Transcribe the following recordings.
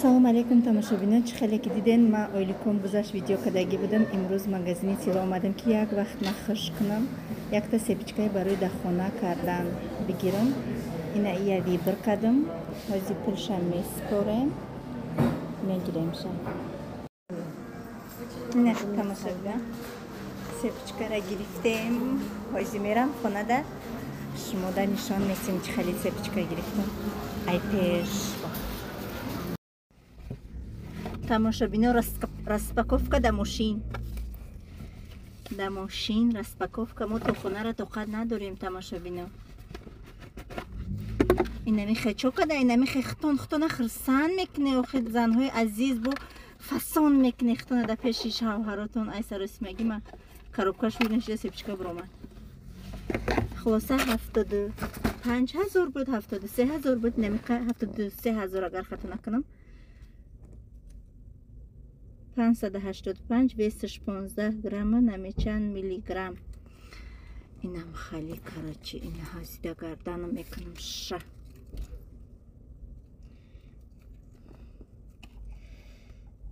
Салом алейкум, тамошобинон. Чӣ хеле ки диден, ман ойликом гузашт видео кардагӣ будам. Имрӯз магазини тилло омадам, ки як вақт ман хуш кунам, якта цепочкае барои дар хона кардан бигирам. Ина ия выбор кардам. Ҳозир пулша меспорем, мегиремша. Ина тамошобинон, цепочкара гирифтем. Ҳозир мерам хонада, шумода нишон месем, чӣ хеле цепочка гирифтам. Ай пеш тамошобино, распаковка да мошин, да мошин распаковка. Мо то хонара тоқат надорем, тамошобино. Инами хечо када, инами хетон хутона хирсан мекуне. Охи, занҳои азиз, бо фасон мекуне хутона да пеши шавҳаротон. Ай саросимагӣ ма коробкаш шуда, цепочка биромад. Хулоса, 75 000 буд, 73 000 буд, намиқа 73 000, агар хато накунам. 585, весаш 15 грамма, намечанд миллиграмм. Инам хали, короче, ина ҳазида гардану мекунам ша.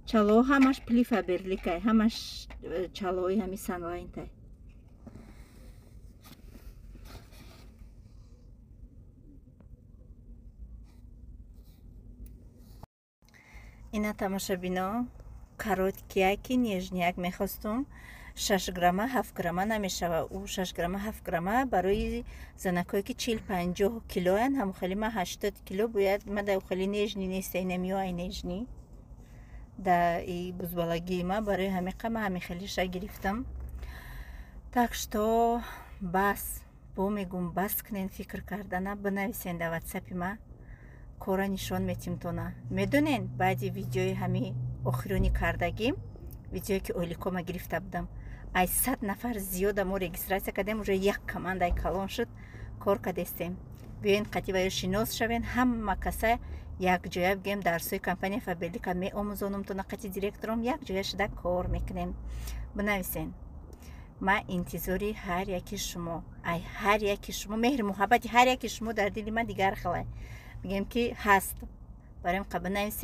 Чало ҳамаш пули Фаберликай, ҳамаш чалои ҳами Санлайнтай. Ина тамошобино, короткияки нежняк мехостум. 6 грамма, 7 грамма намешава. Ӯ 6 грамма, 7 грамма барои занакое ки 40-50 килоянд. Ҳамхели ма 80 кило бояд. Ма да хеле нежный неста, инамиё ай нежный да и бузбалагии ма. Барои ҳамиқа ма ҳами хелиша гирифтам. Так что бас, бо мегум, бас кунен фикр кардана, бинависен дар ватсапи ма, кора нишон метимтона. Медонен, баъди видеои ҳами охирони кардагим, видеое ки ойликома гирифта будам, ай 100 нафар зиёда мо регистрация кардем. Уже як командаи калон шуд, кор кардестем. Биёен, қатӣ ва ё шинос шавен, ҳама каса якҷоя бигем, дарсҳои компания Фаберлика меомӯзонумтона, қати директором якҷоя шуда кор мекунем. Бинависен, ман интизори ҳар яки шумо. Ай ҳар яки шумо меҳри муҳаббати ҳар яки шумо дар дили ман дигар хелай, бигем ки ҳаст. Барои қа бинависен.